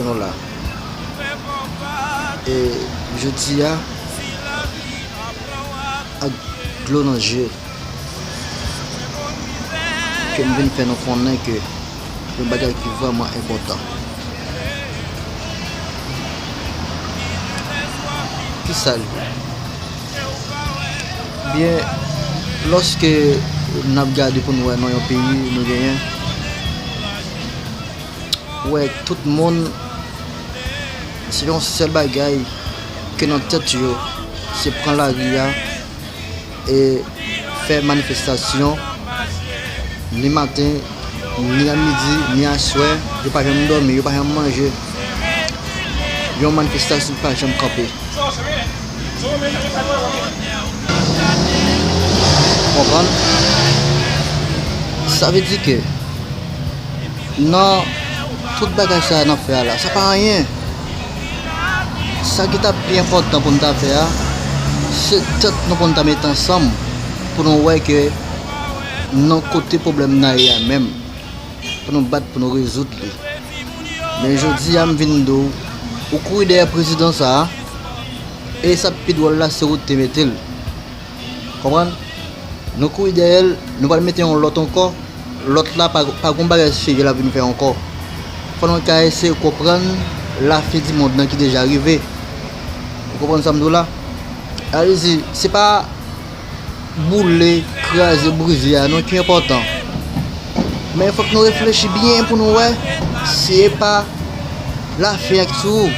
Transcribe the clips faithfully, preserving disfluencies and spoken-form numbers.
Nou la. E jodi a, ak dlo nan je, ke m vin fè nou konnen ke yon bagay ki vrèman enpòtan. Ki sa l ye? Byen, lòske n ap gade pou n wè nan yon peyi nou genyen, wè tout moun, se yon sèl bagay ke nan tèt yo, se pran lari a e fè manifestasyon, ni maten, ni a midi, ni aswè, yo pa janm dòmi, yo pa janm manje. Yon manifestasyon ki pa janm kanpe. Konprann? Sa vle di ke nan tout bagay sa a n ap fè a la, sa pa anyen. Sa ki ta pi enpòtan pou n ta fè a, se tèt nou pou n ta met ansanm, pou nou wè ke nan kote pwoblèm nan ye a menm, pou nou bat pou nou rezoud li. Men jodi a, m vin di w, ou kouri dèyè prezidan sa a, e sa k pi dwòl la, se ou ki te mete l. Konprann? Nou kouri dèyè l, nou pral mete yon lòt ankò. Lòt la pa, pa gon bagay serye l ap vin fè ankò. Fò nou ka eseye konprann lafen di mond nan ki deja rive. Ou konprann sa m di w la? Sa vle di, se pa boule, kraze, brize a non ki enpòtan. Men fòk nou reflechi byen pou nou wè si e pa lafen an ki sou ou.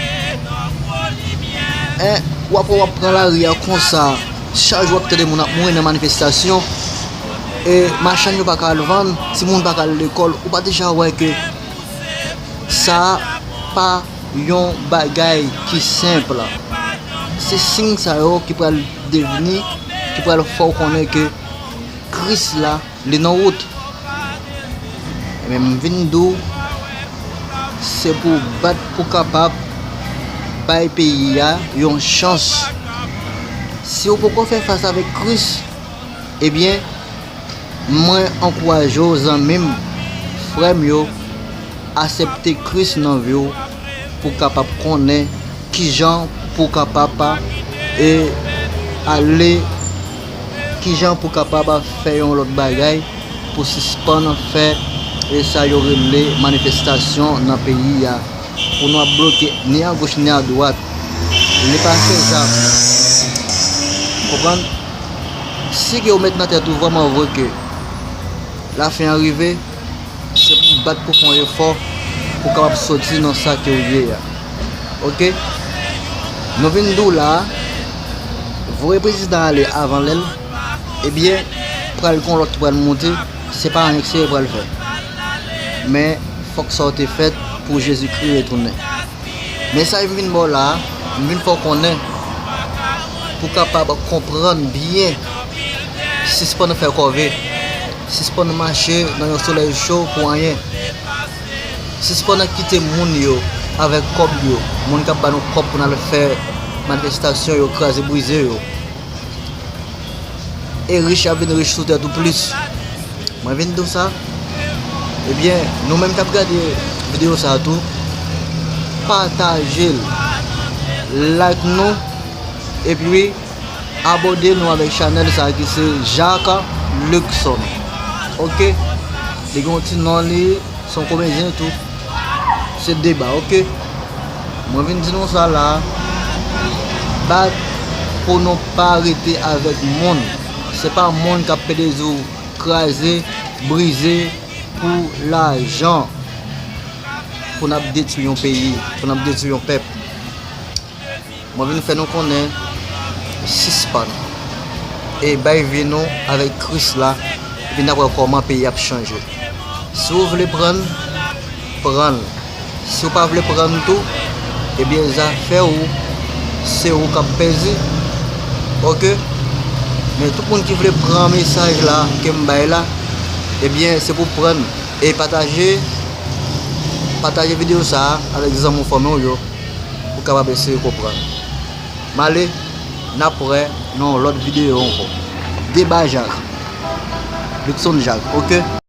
Hein, w ap wè w ap pran lari a konsa, chak jou w ap tande moun ap mouri nan manifestasyon, e machann yo pa ka al vann, timoun pa ka al lekòl, ou pa deja wè ke sa a pa yon bagay ki senp. Se siy sa yo ki pral devni, ki pral fè w konnen ke Kris la, li nan wout. Men m vin di w, se pou w bat pou w kapab bay peyi a yon chans. Si w poko fè fas avèk Kris, ebyen, mwen ankouraje w, zanmi m, frè m yo, aksepte Kris nan vi w pou w kapab konnen kijan pou w kapab, e, ale, kijan pou w kapab fè yon lòt bagay pou sispann fè, e, sa yo rele manifestasyon nan peyi a, pou nou ap bloke ni agoch ni adwat. Li pa fezab. Konprann? Si ke w met nan tèt ou vrèman vre ke lafen an rive, se pou w bat pou w fè yon efò pou w kapab soti nan sa ke w ye a. Oke? Nou vin di w la a, voye prezidan ale avan lè l, ebyen, pral gon lòt ki pral monte, se pa anyen ki serye pral fè. Men, fòk sa w te fèt pou Jezikri retounen. Mesaj m vin ba w la a, m vin fè w konnen pou w kapab konprann byen. Sispann fè kòve. Sispann mache nan yon solèy cho pou anyen. Sispann kite moun yo avèk kòb yo, moun k ap ba nou kòb pou n al fè manifestasyon yo, kraze brize yo. E rich ap vin rich sou tèt ou plis. Mwen vin di w sa. Ebyen, nou menm k ap gade videyo sa a tou, pataje l, like nou, epi abòne nou avèk chanèl sa a ki se Jacques Luckson. Oke? Li gen yon ti non li, se yon komedyen tou. Se deba, oke? Mwen vin di nou sa la a. Bat pou nou pa rete avèk moun. Se pa moun k ap pede di w kraze, brize pou lajan, pou n ap detwi yon peyi, pou n ap detwi yon pèp. Mwen vin fè nou konnen, sispann e bay vi nou avèk Kris la, epi n ap wè kòman peyi ap chanje. Si w vle pran l, pran l. Si w pa vle pran l tou, ebyen, zafè w, se ou k ap pèdi. Oke? Men tout moun ki vle pran mesaj la ke m bay la, ebyen, se pou pran l. E pataje, pataje videyo sa a avèk zanmi w, fanmi w yo, pou w kapab eseye konprann. M ale, n ap wè nan yon lòt videyo ankò. Deba Jacques. Luckson Jacques, oke?